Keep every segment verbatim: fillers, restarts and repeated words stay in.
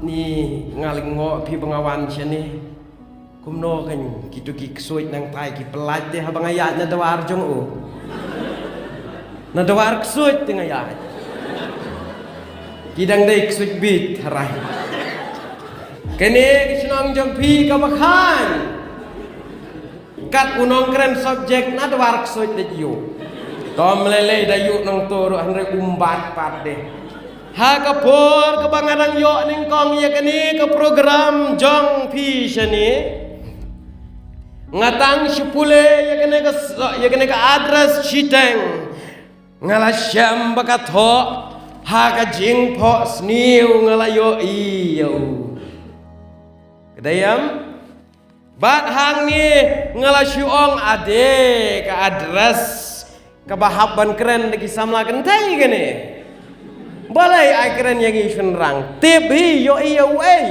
Ni nga lyngngoh phi ba nga wan shane. Kumno kan kitu ki ksuid nangtai ki pynlait te haba nga ïaid na dwar jong u. Na dwar ksuid te nga ïaid. Ki dang dei ksuid bit harai. Kane ka shnong jong phi ka Bakhan. Kat u nongkren subject na dwar ksuid leit ïoh. Tom lei lei da ïoh nangto ruh hynrei um bat pat de. Ha ka por kaba nga dang ïoh nyngkong ïa kane ka program jong phi shane. Nga tang shu pule ïa kane ka s-, ïa kane ka address shiteng. Nga la shem ba ka thoh ha ka jingphohsniew nga la ïohi ïa u. Ka dei em? Bad hangne nga la shu ong ade ka address kaba hap ban kren da ki samla kynthei kane. Balei ai kren ïa ngi shynrang? Tip hi ïohi ïa uei.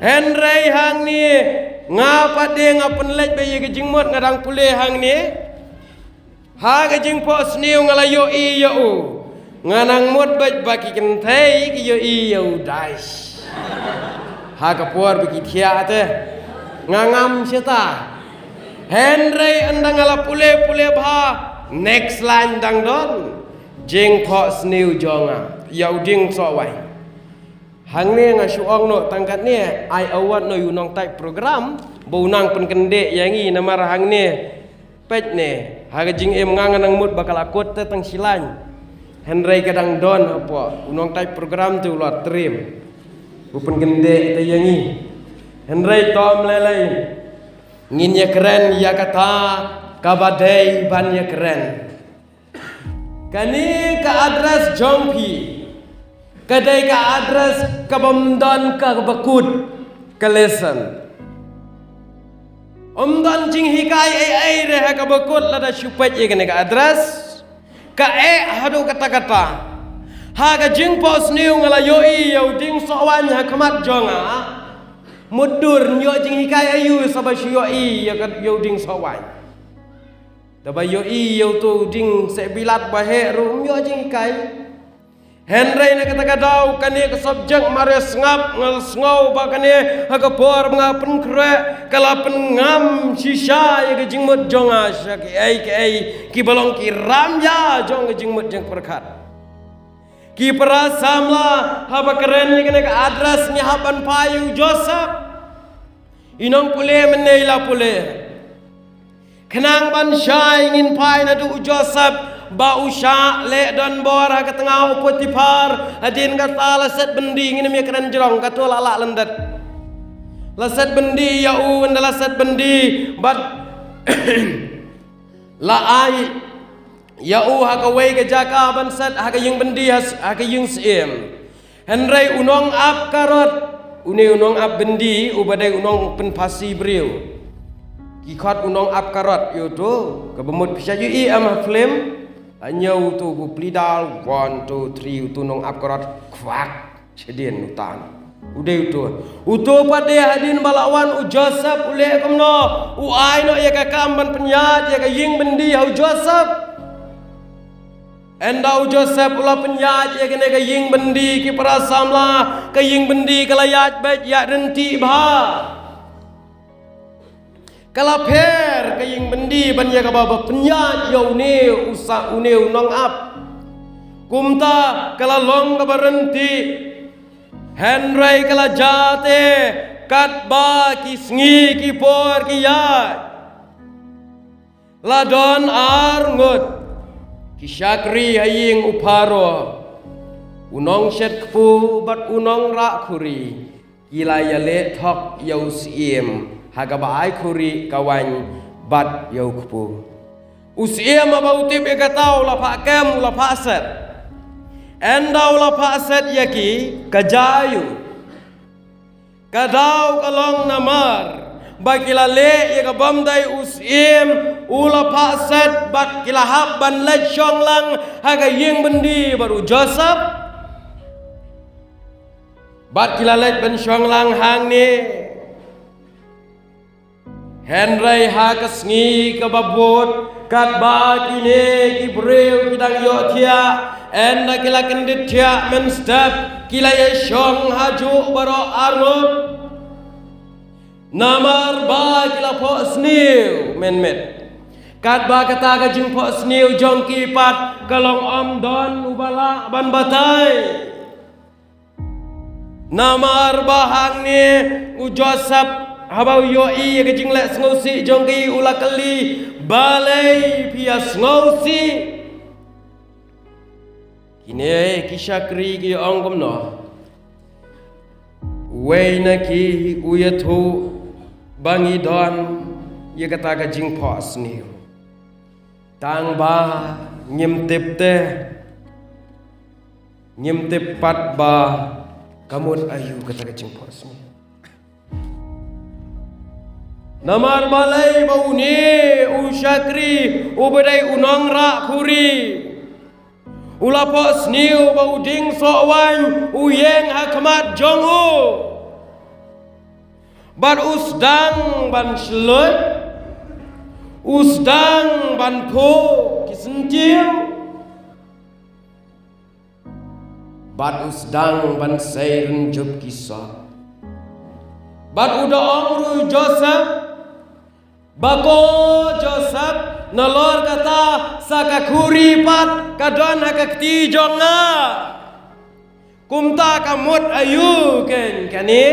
Hynrei hangne nga pat de nga pynleit ba ïa ka jingmut nga dang pule hangne. Ha ka jingphohsniew nga la ïohi ïa u. Nga nang mut bad ba ki kynthei ki ïohi ïa u dais. Ha ka por ba ki thiah te nga ngam shata. Hynrei ynda nga la pule pule bha, next line dang don. Jingphohsniew jong nga ïa u Diengsohwaiñ. Hangne nga shu ong noh tang katne ai award noh ïa u nongtaied program ba u nang pynkyndit ïa ngi namar hangne. Peit ne, ha ka jingim nga nga nang mut ba ka la kut te tang shi lain. Hynrei ka dang don hapoh u nongtaied program te u la trim. U pynkyndit te ïa ngi. Hynrei tom lei lei ngin ïa kren ïa kata kaba dei ban ïa kren. Kane ka address jong phi ka dei ka address kaba ym don kaba kut ka lesson. Ym don jinghikai ei ei re ha kaba kut lada shu peit ïa kane ka address. Ka eh haduh katta katta. Ha ka jingphohsniew nga la ïohi ïa u Diengsohwaiñ ha khmat jong nga. Mutdur ïoh jinghikai aïu sa ba shu ïohi ïa ka ïa u Diengsohwaiñ. Da ba ïohi ïa uto u Dieng Sehbilat ba heh ruh ym ïoh jinghikai. Hynrei na kata ka daw kane ka subject mar ïa sngap nga la sngew ba kane ha ka por ba nga pynkhreh ka la pynngam shisha ïa ka jingmut jong nga sha kiei kiei kiba long ki ramïa jong ka jingmut jingpyrkhat. Ki para samla haba kren ïa kane ka address ngi hap ban phai ïa u Joseph. I nongpule mynne i la pule. Khnang ban shai ngin phai naduh u Joseph ba u shah leh donbor ha ka tnga u Potiphar, hadien kata la set byndi, ngin ym ïa kren jrong, kato la lah lyndet. La set byndi ïa u, ynda la set byndi bad la ai ïa u ha kawei ka jaka ban set ha ka ïing byndi, ha s-, ha ka ïing syiem. Hynrei u nongap karot, une u nongap byndi uba dei u nongpynphasi briew. Ki khot u nongap karot ïa uto, kaba mut phi sa ïohi em ha film. Hynñiew uto u plie dal, one, two, three, uto u nongap karot khwak shadien u tan. U dei uto. Uto pat de hadien ba la wan u Joseph u leh kumno, u ai noh ïa ka kam ban pynïaid ïa ka ïing byndi ha u Joseph. Ynda u Joseph u la pynïaid ïa kane ka ïing byndi, ki para samla, ka ïing byndi ka la ïaid beit, ïaid ryntih bha. Ka la pher ka ïing byndi ban ïa kaba ba pynïaid ïa une u sa, une u nongap. Kumta ka la long kaba ryntih. Hynrei ka la jia te katba ki sngi ki por ki ïaid. La don ar ngut ki shakri ha ïing u Pharaoh, u nongshet kpu bad u nongrah khuri, ki la ïaleh thok ïa u syiem ha kaba ai khuri ka waiñ bad ïa u kpu. U syiem haba u tip ïa kata u la phah kem, u la phah set. Ynda u la phah set ïa ki, ka jia aïu? Ka daw ka long namar ba ki la leh ïa ka bym dei, u syiem u la phah set bad ki la hap ban leit shong lang ha ka ïing byndi bad u Joseph. Bad ki la leit ban shong lang hangne. Hynrei ha ka sngi kaba bud, Katba kine ki briew ki dang ïohthiah, ynda ki la kyndit thiah mynstep, ki la ïashong hajuh baroh arngut. Namar ba ki la phohsniew mynmiet. Katba kata ka jingphohsniew jong ki pat ka long ym don uba lah ban batai. Namar ba hangne u Joseph haba u ïohi ïa ka jingleh sngewsih jong ki u la kylli, balei phi ïa sngewsih? Kine ki shakri ki ong kumno? Uwei na ki u ïathuh ba ngi don ïa kata ka jingphohsniew. Tang ba ngim tip te, ngim tip pat ba ka mut aïu kata ka jingphohsniew. Namar balei ba une u shakri uba dei u nongrah khuri u la phohsniew ba u dieng soh waiñ u ïeng ha khmat jong u. Bad u sdang ban shlur, u sdang ban phuh ki syntiew. Bad u sdang ban sei rynjup ki soh. Bad u da ong ruh Joseph, ba ko Joseph, nalor kata sa ka khuri pat ka don ha ka kti jong nga. Kumta ka mut aïu kein kane?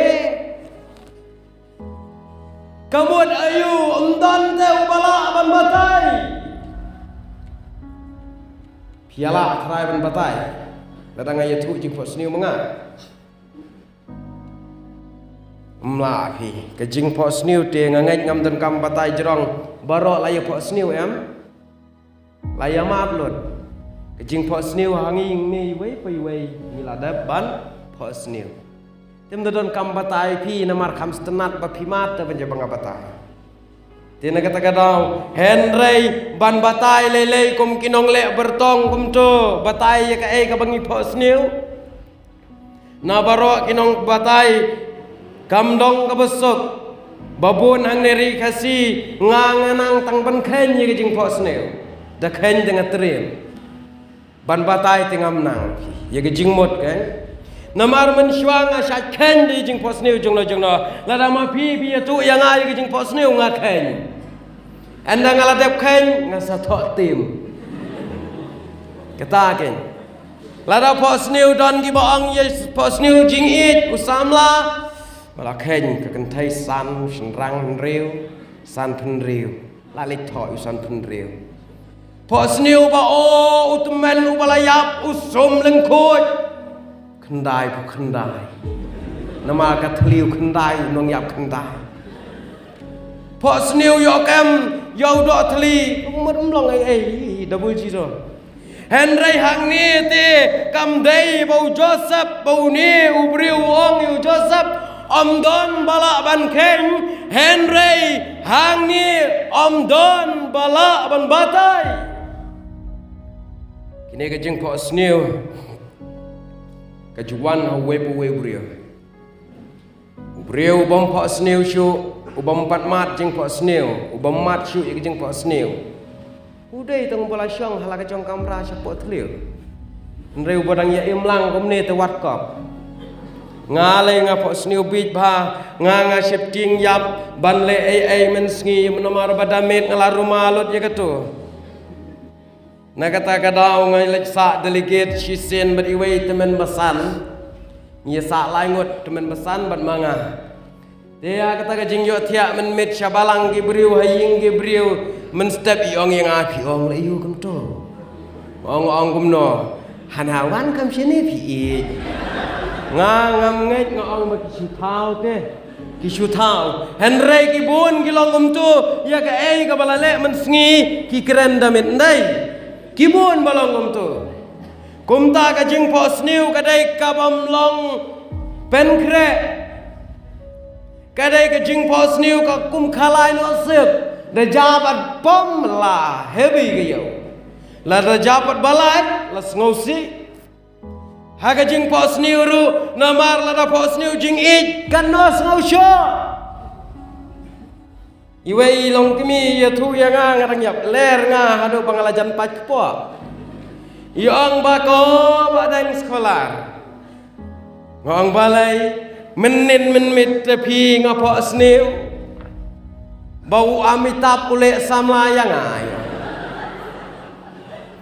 Ka mut aïu, ym don te uba lah ban batai? Phi ïa lah trai ban batai lada nga ïathuh jingphohsniew ma nga? Ym lah phi. Ka jingphohsniew te nga ngeit ngam donkam batai jrong, baroh la ïa phohsniew, em? La ïa mad lut. Ka jingphohsniew ha ngi ngi iwei pa iwei ngi la dep ban phohsniew. Te ym da donkam batai phi namar kham sngewtynnat ba phi mad te ban ïa ba nga batai. Te na kata ka daw, hynrei ban batai lei lei kum ki nongleh byrtong kumto, batai ïa kaei kaba ngi phohsniew. Na baroh ki nongbatai, kam dong kaba suk ba bun hangne ri Khasi, nga nga nang tang ban kheiñ ïa ka jingphohsniew. Da kheiñ da nga triem. Ban batai te ngam nang ïa ka jingmut kein. Namar mynshuwa nga shait kheiñ da ka jingphohsniew jong no jong no. Lada ma phi phi ïathuh ïa nga ïa ka jingphohsniew nga kheiñ. Ynda nga la dep kheiñ nga sa thoh tim. Kata kein. Lada phohsniew don kiba ong ïa phohsniew jingïeit u samla. Ba la kheiñ ka kynthei san shynrang hynriew, san phew hynriew. La leit thoh u san phew hynriew. Phohsniew ba o u tymmen uba la ïap u sum lyngkhuid. Khyndai phew khyndai. Namar ka thylli u khyndai u nongïap khyndai. Phohsniew ïoh kem ïa u doh thylli. Mut ym long ei ei double zero. Hynrei hangne te kam dei ba u Joseph, ba une u briew u ong ïa u Joseph, ym don ba lah ban kheiñ, hynrei hangne ym don ba lah ban batai. Kine ka jingphohsniew ka ju wan ha uwei pa uwei u briew. U briew u bym phohsniew shuh, u bym pat mad jingphohsniew, u bym mad shuh ïa ka jingphohsniew. U dei tang uba la shong ha la ka jong kamra shapoh thliew. Hynrei uba dang ïa im lang kumne te wat kop. Nga lei nga phohsniew bit bha, nga nga sheptieng ïap ban leh ei ei mynsngi, namar ba da miet nga la ruma lut ïa kato. Na kata ka daw nga leit sah delegate shisien bad iwei tymmen basan. Ngi sah lai ngut tymmen basan bad ma nga. Te ïa kata ka jingïohthiah mynmiet sha balang ki briew ha ïing ki briew mynstep i ong ïa nga phi ong la ïu kumto. Ong ong kumno. Hana wan kam shane phi ïeit. Nga ngam ngeit nga ong ba ki shu thaw te. Ki shu thaw. Hynrei ki bun ki long kumto, ïa kaei kaba la leh mynsngi ki kren da miet ndai. Ki bun ba long kumto. Kumta ka jingphohsniew ka dei kabym long pynkhreh. Ka dei ka jingphohsniew ka kum khalai noh sip. Da jia pat pom la hebi ka ïew. La da jia pat ba lait la sngewsih. Ha ka jingphohsniew ruh, namar lada phohsniew jingïeit kan noh sngewshoh. Iwei i longkmie i ïathuh ïa nga, nga dang ïap ler nga haduh ba nga la jan pait kpoh. I ong ba ko Bah Deng Scholar, nga ong balei, mynnin mynmiet te phi nga phohsniew ba u Amitabh u leh samla ïa nga.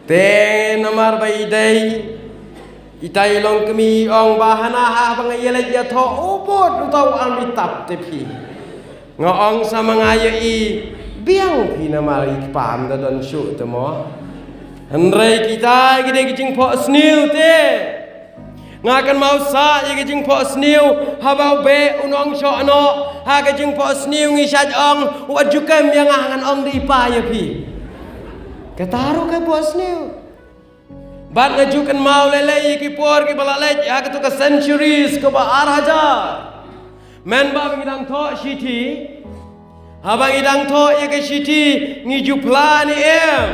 Te namar ba i dei, itai i longkmie i ong ba hana ha ba nga ïaleit ïathoh u bud uta u Amitabh te phi. Nga ong sa ma nga ïa i, biang phi namar i kpa ym da don shuh te mo. Hynrei kita ki dei ki jingphohsniew te. Nga kynmaw sah ïa ka jingphohsniew haba u beh u nongshohnoh, ha ka jingphohsniew ngi shait ong, wat ju kem ïa nga, ngan ong da i pa ïa phi. Kata ruh ka phohsniew. Bad nga ju kynmaw lei lei ïa ki por kiba la leit, ha kato ka centuries kaba ar hajar. Mynba ngi dang thoh shithi, haba ngi dang thoh ïa ka shithi, ngi ju phla ne em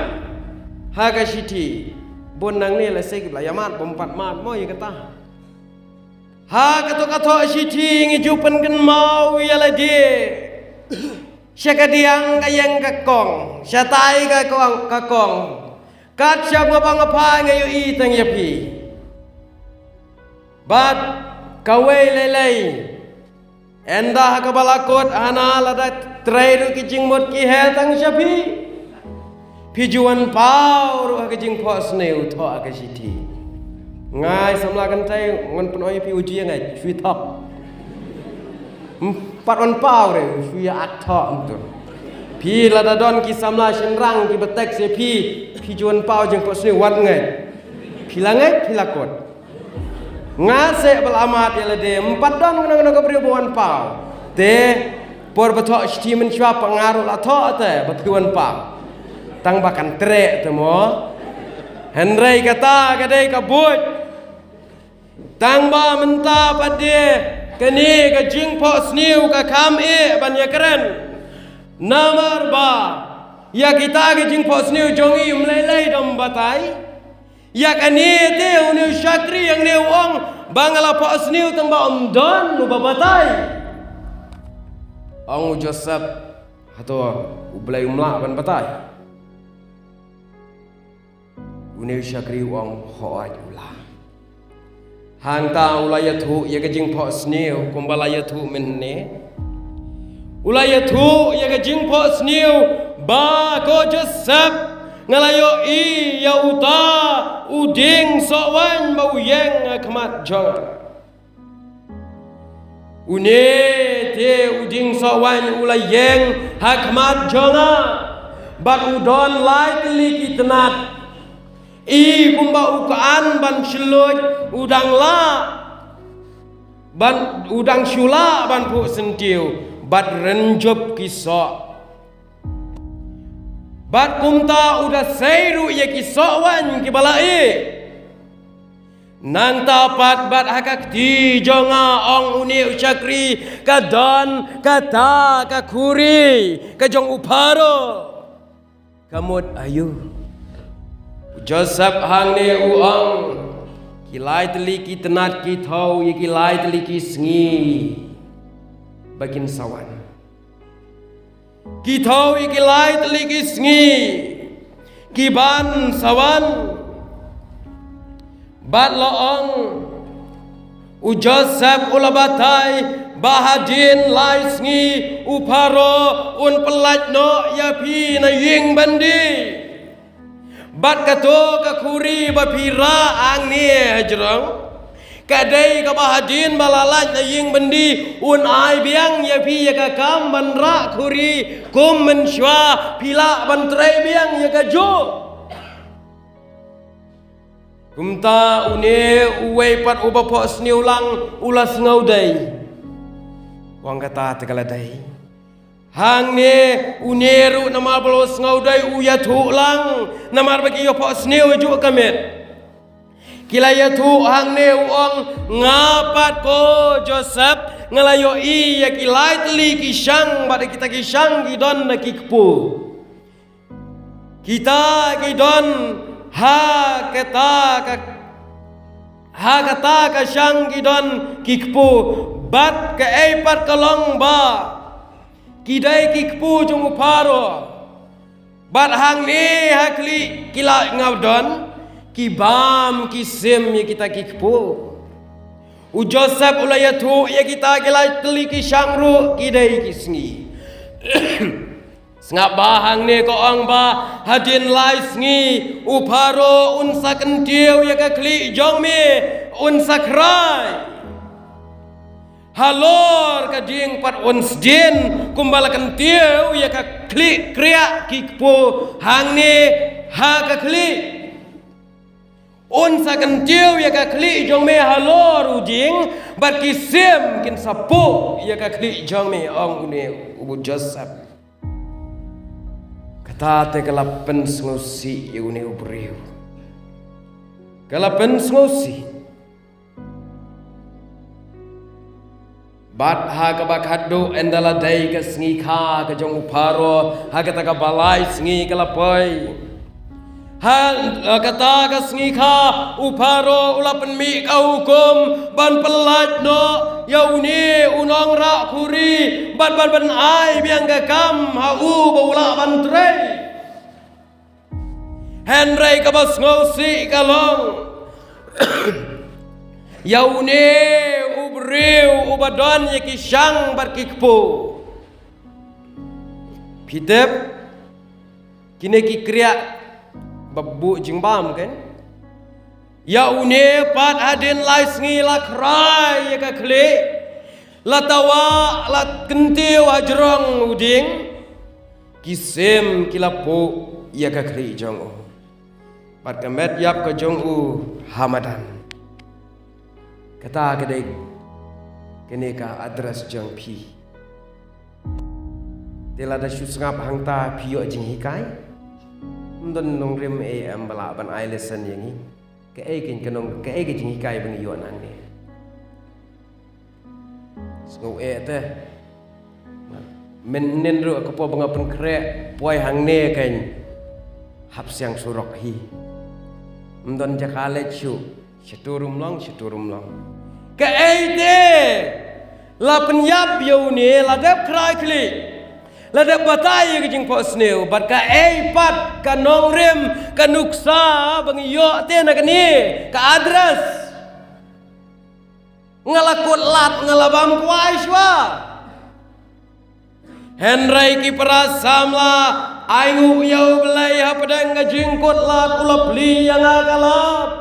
ha ka shithi. Bun nangne lehse kiba la ïamad bym pat mad mo ïa kata. Ha kato ka thoh shithi ngi ju pynkynmaw ïa lade sha kadiang ka ïeng ka kong, shatai ka kong, ka kong. Kat shaba nga phai nga ïohi tang ïa phi. Bad kawei lei lei, ynda ha kaba la kut hana lada trei ruh ki jingmut ki heh tang sha phi, phi ju wan paw ruh ha ka jingphohsniew thoh ha ka shithi. Nga i samla kynthei ngan pynoi ïa phi, u ju ïa nga shu thoh. Ym pat wan paw re, shu ïa ak thoh ym tu. Phi lada don ki samla shynrang kiba text ïa phi, phi ju wan paw jingphohsniew, wat ngeit. Phi la ngeit, phi la kut. Nga seh ba la mad ïa lade, ym pat don kano kano ka briew ba wan paw. Te por ba thoh shithi mynshuwa pat nga ruh la thoh te ba phi wan paw. Tang ba kan treh te mo. Hynrei kata ka dei ka buit. Tang ba mynta pat de kane ka jingphohsniew ka kham eh ban ïakren. Namar ba ïa kita ki jingphohsniew jong ngi ym lei lei dang batai. Ïa kane te une u shakri hangne u ong ba nga la phohsniew tang ba ym don uba batai. Ong u Joseph, hato U Blei um lah ban batai? Une u shakri u ong, hooid u lah. Hangta u la ïathuh ïa ka jingphohsniew kumba la ïathuh mynne. U la ïathuh ïa ka jingphohsniew ba ko Joseph, nga la ïohi ïa uta u dieng sohwaiñ ba u ïeng ha khmat jong nga. Une te u dieng sohwaiñ u la ïeng ha khmat jong nga, bad u don lai tylli ki tnat. I kumba u khan ban shlur u dang lah, ban u dang shu lah ban phuh syntiew, bad rynjup ki soh. Bad kumta u da sei ruh ïa ki sohwaiñ kiba la ïeh. Nangta pat bad ha ka kti jong nga, ong une u shakri, ka don kata ka khuri ka jong u Pharaoh. Ka mut aïu? U Joseph hangne u ong, ki lai tylli ki tnat ki thew ïa ki lai tylli ki sngi ba kin sa wan. Ki thew ïa ki lai tylli ki sngi ki ban sa wan. Bad la ong, u Joseph u la batai ba hadien lai sngi u Pharaoh un pyllait noh ïa phi na ïing byndi. Bad kato ka khuri ba phi rah hangne hajrong, ka dei kaba hadien ba la lait na ïing byndi un ai biang ïa phi ïa ka kam ban rah khuri kum mynshuwa, phi lah ban trei biang ïa kajuh. Kumta une uwei pat uba phohsniew lang u la sngewdei. Ong kata te ka la dei. Hangne une ruh namar ba la sngewdei u ïathuh lang, namar ba ki ïa phohsniew hajuh ka miet. Ki la ïathuh hangne u ong, nga pat ko Joseph, nga la ïohi ïa ki lai tylli ki shang, bad kita ki shang ki don na ki kpu. Kita ki don ha kata ka, ha kata ka shang ki don ki kpu, bad kaei pat ka long ba Ki dei ki kpu jong u Pharaoh. Bad hangne ha khlieh ki la ngam don, ki bam ki sim ïa kita ki kpu. U Joseph u la ïathuh ïa kita ki lai tylli ki shang ruh ki dei ki sngi. Sngap ba hangne ka ong ba hadien lai sngi u Pharaoh un sa kyntiew ïa ka khlieh jong me, un sa khrai. Halor ka dieng pat un sa dien, kumba la kyntiew ïa ka khlieh kriah ki kpu hangne ha ka khlieh. Un sa kyntiew ïa ka khlieh jong me halor u dieng, bad ki sim kin sa puh ïa ka khlieh jong me, ong une u Joseph. Kata te ka la pynsngewsih ïa une u briew. Ka la pynsngewsih. Bad ha kaba khadduh ynda la dei ka sngi kha ka jong u Pharaoh, ha kata kaba lai sngi ka la poi. Ha, ha kata ka sngi kha u Pharaoh u la pynmih ka hukum ban pyllait noh ïa une u nongrah khuri, bad ban, ban ai biang ka kam ha u ba u lah ban trei. Hynrei kaba sngewsih ka long, ïa une u briew uba don ïa ki shang bad ki kpu. Phi tip, kine ki kriah ba buh jingbam kan. Ïa une pat hadien lai sngi la khrai ïa ka khlieh. La tawah, la kyntiew hajrong u dieng. Ki sim ki la puh ïa ka khlieh jong u. Bad ka met ïap ka jong u ha madan. Kata ka dei kane ka address jong phi. Te lada shu sngap hangta phi ïoh jinghikai. Ym don nongrim ei em ba lah ban ai lesson ïa ngi. Kaei ka jingkynnoh, kaei ka jinghikai ba ngi ïoh nangne. Sngew eh te. Mynnin ruh ka por ba nga pynkhreh poi hangne kan hap siang surok hi. Ym don jaka leit shuh. Shatu rum long, shatu rum long. Kaei te? La pynïap ïa une, la dep khrai khlieh. La dep batai ïa ka jingphohsniew, bad kaei pat ka nongrim, ka nuksa ba ngi ïoh te na kane ka address. Nga la kut lad, nga la bam kwai shuwa. Hynrei ki para samla, ai nguh ïa U Blei hapdeng ka jingkut lad, u la plie ïa nga ka lad.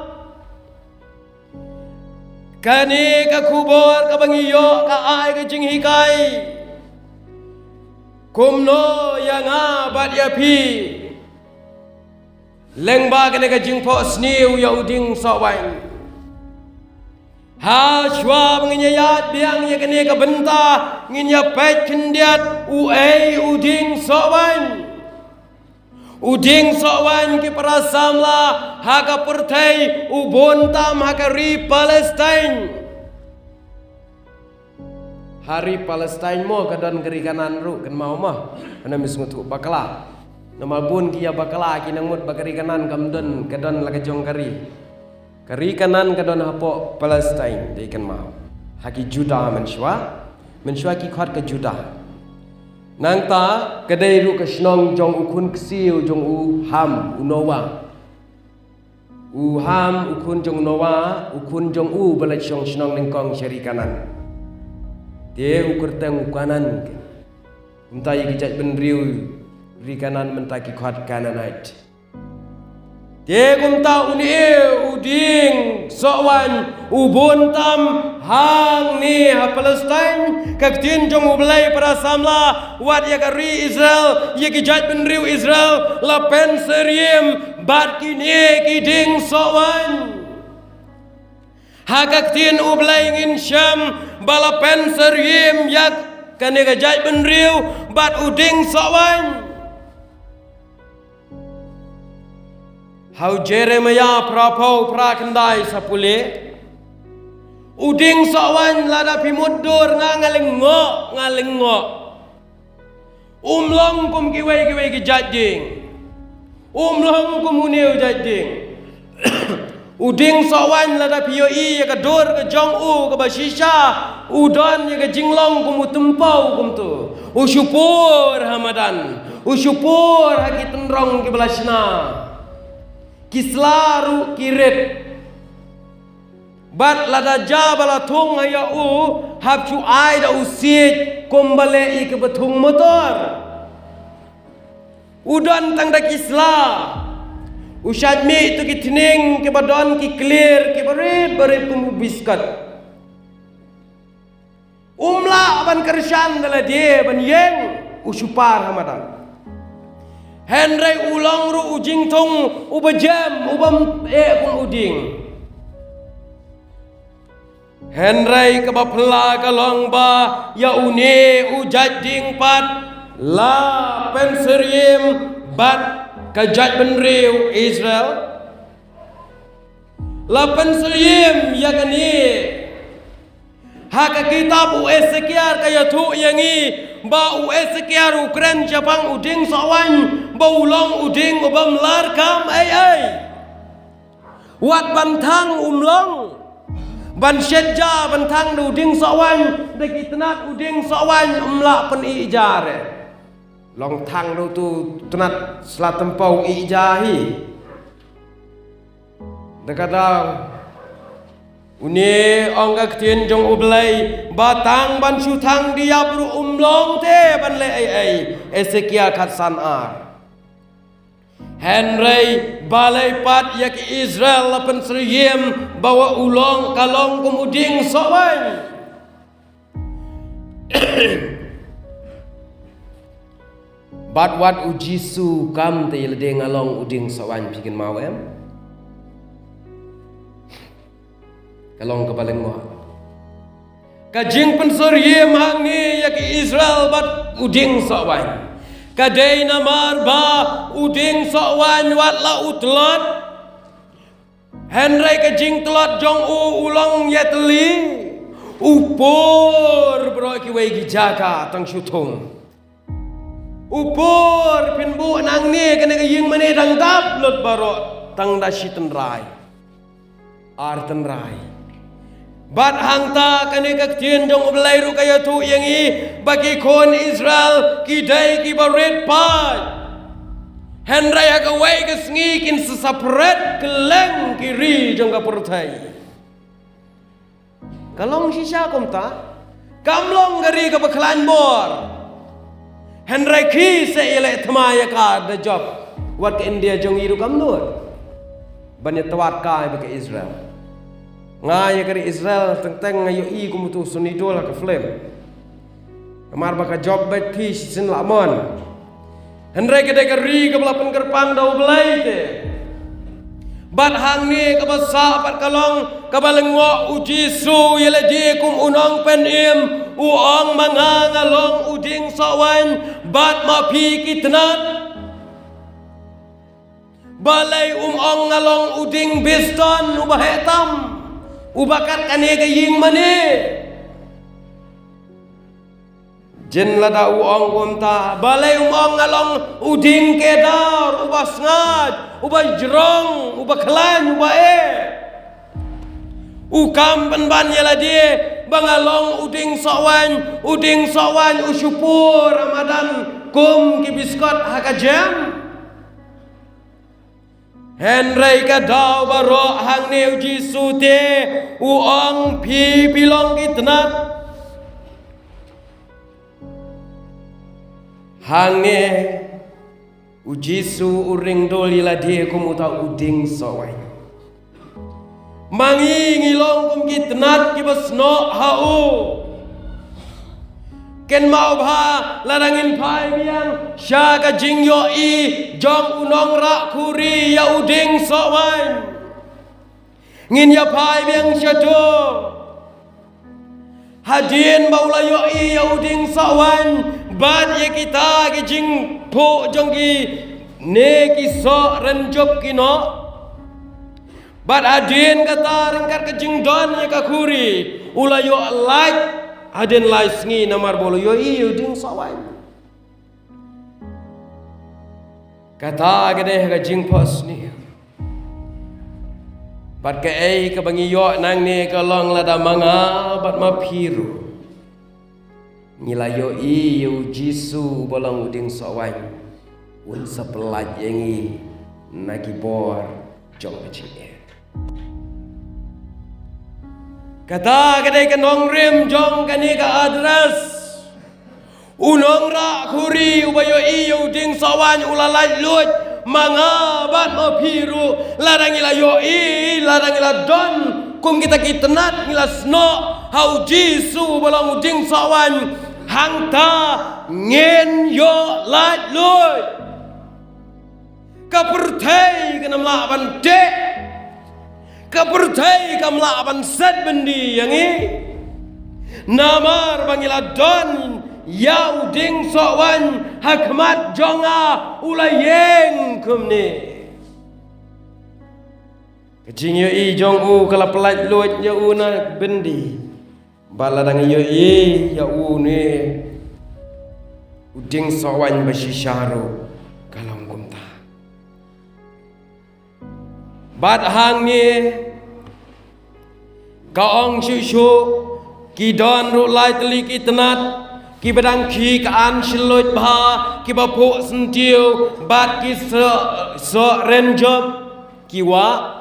Kane ka khubor kaba ngi ïoh ka ai ka jinghikai. Kumno ïa nga bad ïa phi. Lyngba kane ka jingphohsniew ïa u dieng sohwaiñ. Ha shuwa ba ngin ïa ïaid biang ïa kane ka bynta ngin ïa peit khyndiat uei u dieng sohwaiñ. U dieng sohwaiñ ki para samla ha ka pyrthei u bun tam ha ka ri Palestine. Ha ri Palestine mo ka don ka ri Kanaan ruh kynmaw mo. Hana mi sngewthuh bakla. Namar bun ki ïa bakla ki nang mut ba ka ri Kanaan kam don, ka don la ka jong ka ri. Ka ri Kanaan ka don hapoh Palestine dei kynmaw. Ha ki Juda mynshuwa. Mynshuwa ki khot ka Juda. Nangta ka dei ruh ka shnong jong u khun ksiew jong u Ham u Noah. U Ham, u khun jong Noah, u khun jong u ba la shong shnong nyngkong sha ri Kanaan. Te u kyrteng u Kanaan. Mynta ïa ki jaitbynriew ri Kanaan mynta ki khot Canaanite. Te kumta une u dieng sohwaiñ u bun tam hangne ha Palestine, ka ktien jong U Blei para samla, wat ïa ka ri Israel, ïa ki jaitbynriew Israel, la pynsyriem bad kine ki dieng sohwaiñ. Ha ka ktien U Blei ngin shem ba la pynsyriem ïa kane ka jaitbynriew bad u dieng sohwaiñ. Ha u Jeremiah phra phew phra khyndai sa pule. U dieng sohwaiñ lada phi mutdur nga nga lyngngoh, nga lyngngoh. Um long kum kiwei kiwei ki jait dieng. Um long kum une u jait dieng. U dieng sohwaiñ lada phi ïohi ïa ka dur ka jong u kaba shisha, u don ïa ka jinglong kum u tympew kumto. U shu pur ha madan, u shu pur ha ki tynrong kiba la shna. Ki sla ruh ki rit. Bad lada ja ba la thung ha ïa u, hap shu ai da u siej kumba leh ïa kiba thung motor. U don tang da ki sla. U shait mih tu ki tneng kiba don ki klir kiba rit ba rit kum u biskot. Um lah ban kyrshan da lade ban ïeng, u shu pur ha madan. Hynrei u long ruh u jingthung uba jem, uba ym eh kum u dieng. Hynrei kaba phylla ka long ba ïa une u jait dieng pat la pynsyriem bad ka jaitbynriew Israel. La pynsyriem ïa kane. Ha ka kitab u Esekiel ka ïathuh ïa ngi ba u Esekiel u kren shaphang u dieng sohwaiñ ba u long u dieng u bym lah kam ei ei. Wat ban thang um long. Ban shet ja ban thang da u dieng sohwaiñ, da ki tnat u dieng sohwaiñ um lah pynïoh ja re. Long thang da utu tnat sla tympew ïoh ja hi. Da kata une ong ka ktien jong U Blei ba tang ban shu thang da ïap ruh um long te ban leh ei ei. Esekiel khatsan ar. Hynrei balei pat ïa ki Israel la pynsyriem ba u long ka long kum u dieng sohwaiñ. Bad wat u Jisu kam te ïa lade nga long u dieng sohwaiñ phi kynmaw em. Ka long kaba lyngngoh. Ka jingpynsyriem hangne ïa ki Israel bad u dieng sohwaiñ. Ka dei namar ba u dieng sohwaiñ wat la u tlot. Hynrei ka jingtlot jong u u long ïatylli. U pur baroh kiwei ki jaka tang shu thung. U pur phin buh nangne kane ka ïing mane dang dap lut baroh tang da shi tynrai. Ar tynrai. Bad hangta kane ka ktien jong U Blei ruh ka ïathuh ïa ngi ba ki khun Israel ki dei kiba rit paid. Hynrei ha kawei ka sngi kin sa pret kylleng ki ri jong ka pyrthei. Ka long shisha kumta. Kam long ka ri kaba khlaiñ bor. Hynrei ki sa ïaleh thma ïa ka da jop. Wat ka India jong i ruh kam nud ban ïatwad kai bad ka Israel. Nga ïa ka ri Israel teng teng nga ïohi kum utu u Sunny Deol ha ka film. Namar ba ka jop bad ki shisien la mon. Hynrei ka dei ka ri kaba la pynkyrpang da U Blei te. Bad hangne kaba sah bad ka long kaba lyngngoh u Jisu ïa lade kum u nongpynim, u ong ma nga nga long u dieng sohwaiñ bad ma phi ki tnat. Balei um ong nga long u dieng biston uba heh tam, uba kat kane ka ïing mane. Jin lada u ong kumta, balei um ong nga long u dieng kedar, uba sngaid, uba jrong, uba khlaiñ, uba eh. U kam pynban ïa lade ba nga long u dieng sohwaiñ, u dieng sohwaiñ u shu pur ha madan kum ki biskot ha ka jem. Hynrei ka daw baroh hangne u Jisu te u ong phi phi long ki tnat. Hangne u Jisu u ring dol ïa lade kum uta u dieng sohwaiñ. Ma ngi ngi long kum ki tnat kiba snoh ha u. Kynmaw bha lada ngin phai biang sha ka jingïohi jong u nongrah khuri ïa u dieng sohwaiñ. Ngin ïa phai biang shato. Hadien ba u la ïohi ïa u dieng sohwaiñ bad ïa kita ki jingphuh jong kine ki soh rynjup ki noh. Bad hadien kata ryngkat ka jingdon ïa ka khuri u la ïoh lait hadien lai sngi namar ba u la ïohi ïa u dieng sohwaiñ. Kata ka dei ka jingphohsniew. Bad kaei kaba ngi ïoh nangne ka long lada ma nga bad ma phi ruh ngi la ïohi ïa u Jisu uba long u dieng sohwaiñ, un sa pyllait ïa ngi na ki bor jong ka jingeh. Kata ka dei ka nongrim jong kane ka address. U nongrah khuri uba ïohi ïa u dieng sohwaiñ u la laitluid, ma nga bad ma phi ruh, lada ngi la ïohi, lada ngi la don kum kita ki tnat, ngi la snoh ha u Jisu uba long u dieng sohwaiñ, hangta ngin ïoh laitluid. Ka pyrthei kan ym lah ban teh. Ka pyrthei kam lah ban set byndi ïa ngi. Namar ba ngi la don ïa u dieng sohwaiñ ha khmat jong nga u la ïeng kumne. Ka jingïohi jong u ka la pyllait luid ïa u na byndi. Bad lada ngi ïohi ïa une u dieng sohwaiñ ba shisha ruh ka long kumta. Bad hangne ka ong shuh shuh, ki don ruh lai tylli ki tnat kiba dang khih ka an shluit bha, kiba phuh syntiew bad ki soh, soh renjop, ki wah.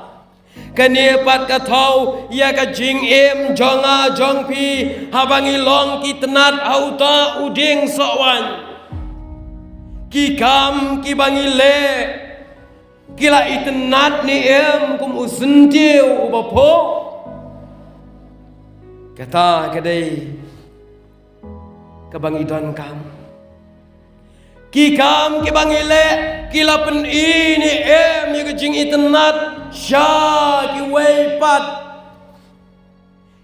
Kane pat ka thew ïa ka jingim jong nga jong phi, haba ngi long ki tnat ha uta u dieng sohwaiñ. Ki kam kiba ngi leh ki la itynnad ne em kum u syntiew uba phuh? Kata ka dei kaba ngi donkam. Ki kam kiba ngi leh ki la pyni ne em ïa ka jingitynnad sha kiwei pat?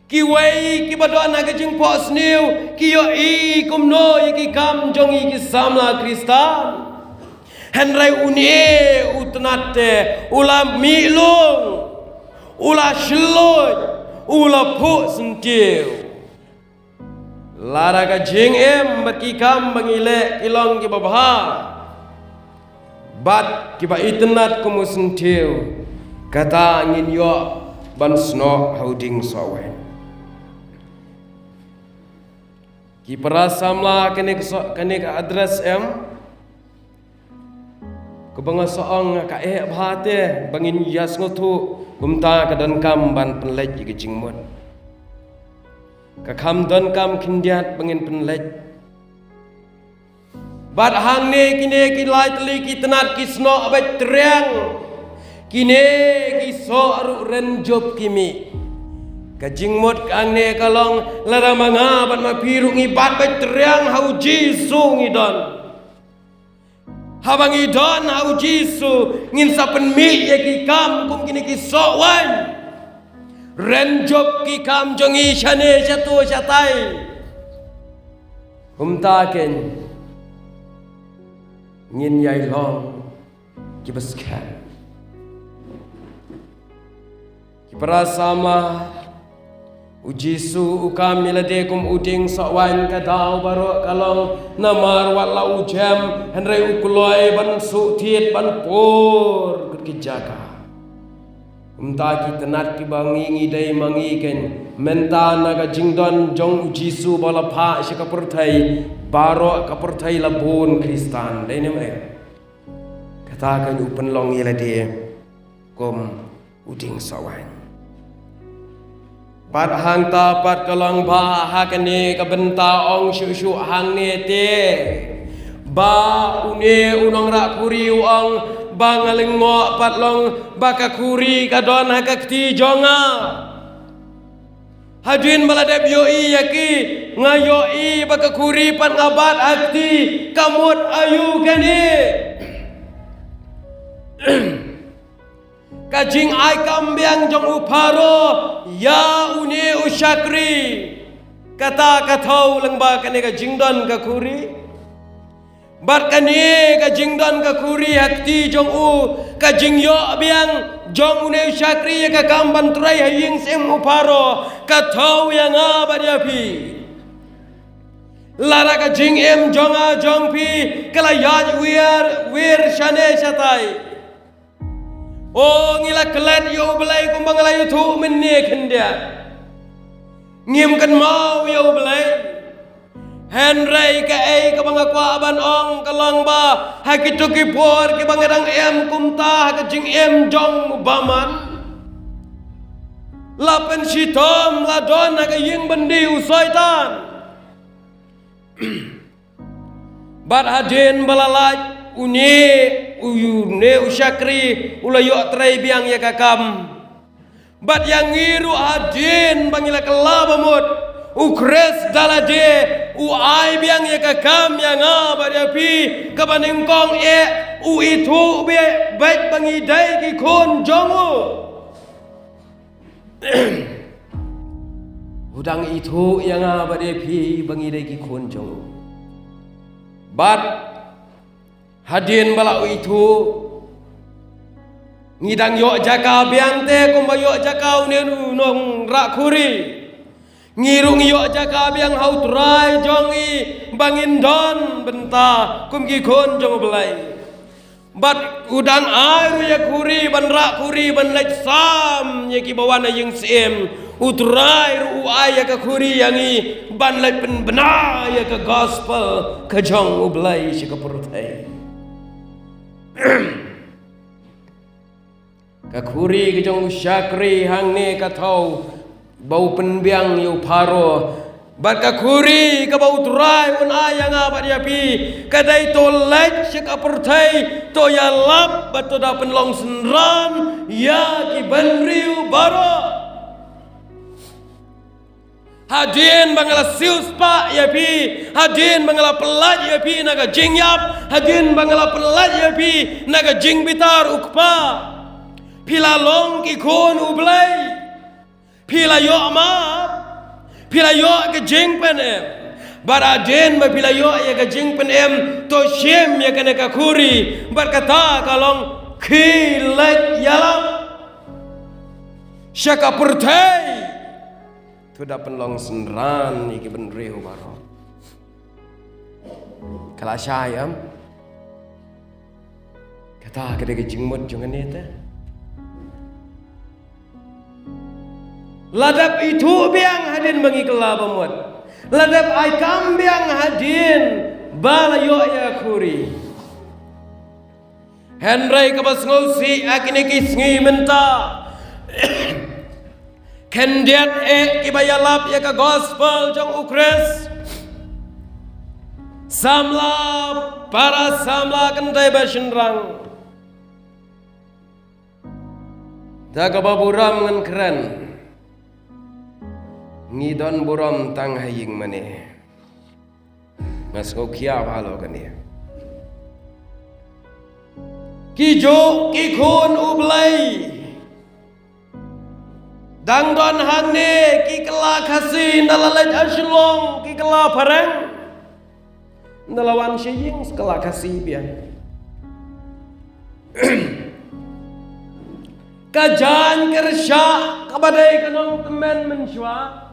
Kiwei kiba don ha ka jingphohsniew ki ïohi kumno ïa ki kam jong ngi ki samla Khristan? Hynrei une u tnat te u la mih lung, u la shluit, u la phuh syntiew. Lada ka jingim bad ki kam ba ngi leh ki long kiba bha bad kiba itynnad kum u syntiew, kata ngin ïoh ban snoh ha u dieng sohwaiñ. Ki para samla, kane ka soh, kane ka address em kaba nga sa ong, ka eh bha te ba ngin ïa sngewthuh, kumta ka donkam ban pynleit ïa ka jingmut. Ka kham donkam khyndiat ba ngin pynleit. Bad hangne kine ki lai tylli ki tnat ki snoh beit triang. Kine ki soh ruh renjop ki mih. Ka jingmut ka hangne ka long, lada ma nga bad ma phi ruh ngi bat beit triang ha u Jisu ngi don. Haba ngi don ha u Jisu, ngin sa pynmih ïa ki kam kum kine ki sohwaiñ. Renjop ki kam jong ngi shane shato shatai. Kumta kein ngin ïai long kiba skhem. Ki para samla, u Jisu u kam ïa lade kum u dieng sohwaiñ, ka daw baroh ka long namar wat la u jem, hynrei u kloi ban suh thied ban pur kut ki jaka. Kumta ki tnat kiba ngi ngi dei ma ngi kein, mynta na ka jingdon jong u Jisu ba la phah sha ka pyrthei, baroh ka pyrthei la bun Khristan, dei ne em? Kata kein u pynlong ïa lade kum u dieng sohwaiñ. Pat hangta pat ka long ba ha kane ka bynta ong shuh shuh hangne te ba une u nongrah khuri u ong ba nga lyngngoh pat long ba ka khuri ka don ha ka kti jong nga. Hadien ba la dep ïohi ïa ki, nga ïohi ba ka khuri pat nga bat ha kti, ka mut aïu kane? Ka jingai kam biang jong u Pharaoh ïa une u shakri. Kata ka thew lyngba kane ka jingdon ka khuri. Bad kane ka jingdon ka khuri ha kti jong u, ka jingïoh biang jong une u shakri ïa ka kam ban trei ha ïing syiem u Pharaoh, ka thew ïa nga bad ïa phi. Lada ka jingim jong nga jong phi ka la ïaid wir wir shane shatai, O ngi la klet ïa U Blei kumba nga la ïathuh mynne khyndiat. Ngim kynmaw ïa U Blei. Hynrei kaei kaba nga kwah ban ong ka long ba ha kito ki por kiba nga dang im kumta ha ka jingim jong u bamon, la pynshitom la don ha ka ïing byndi u Soitan. Bad hadien ba la lait une, une u shakri u la ïoh trei biang ïa ka kam. Bad ïa ngi ruh hadien ba ngi la kylla bamut, U Khrist da lade u ai biang ïa ka kam ïa nga bad ïa phi, kaba nyngkong eh u ithuh beit ba ngi dei ki khun jong u. U dang ithuh ïa nga bad ïa phi ba ngi dei ki khun jong u. Bad hadien ba la u ithuh, ngi dang ïoh jaka biang te kumba ïoh jaka une u nongrah khuri. Ngi ruh ngi ïoh jaka biang ha U Trai jong ngi ba ngin don bynta kum ki khun jong U Blei. Bad u dang ai ruh ïa ka khuri ban rah khuri ban leit sam ïa kiba wan ha ïing syiem. U Trai ruh u ai ïa ka khuri ïa ngi ban leit pynbna ïa ka gospel ka jong U Blei sha ka pyrthei. Ka khuri ka jong u shakri hangne ka thaw ba u pynbiang ïa u Pharaoh. Bad ka khuri kaba U Trai un ai ïa nga bad ïa phi, ka dei to leit sha ka pyrthei, to ïalap bad to da pynlong synran ïa ki bynriew baroh. Hadien ba nga la siewspah ïa phi, hadien ba nga la pyllait ïa phi na ka jingïap, hadien ba nga la pyllait ïa phi na ka jingbitar, U Kpa, phi la long ki khun U Blei. Phi la ïoh map, phi la ïoh ka jingpynim. Bad hadien ba phi la ïoh ïa ka jingpynim, to shim ïa kane ka khuri, bad kata ka long khie leit ïalap sha ka pyrthei. To da pynlong synran ïa ki bynriew baroh. Ka la shai em? Kata ka dei ka jingmut jong kane te. La dep ithuh biang hadien ba ngi kylla bamut. La dep ai kam biang hadien ba la ïoh ïa ka khuri. Hynrei kaba sngewsih ha kine ki sngi mynta, khyndiat eh kiba ïalap ïa ka gospel jong U Khrist, samla, para samla, kynthei bad shynrang, da kaba burom ngan kren, ngi don burom tang ha ïing mane. Nga sngewkhia bhalor kane. Ki juh ki khun U Blei. Dang don hangne ki kylla Khasi, ynda la leit ha Shillong ki kylla phareng. Ynda la wan sha ïing ki kylla Khasi biang. Ka jaiñ kyrshah kaba dei ka nongtymmen mynshuwa,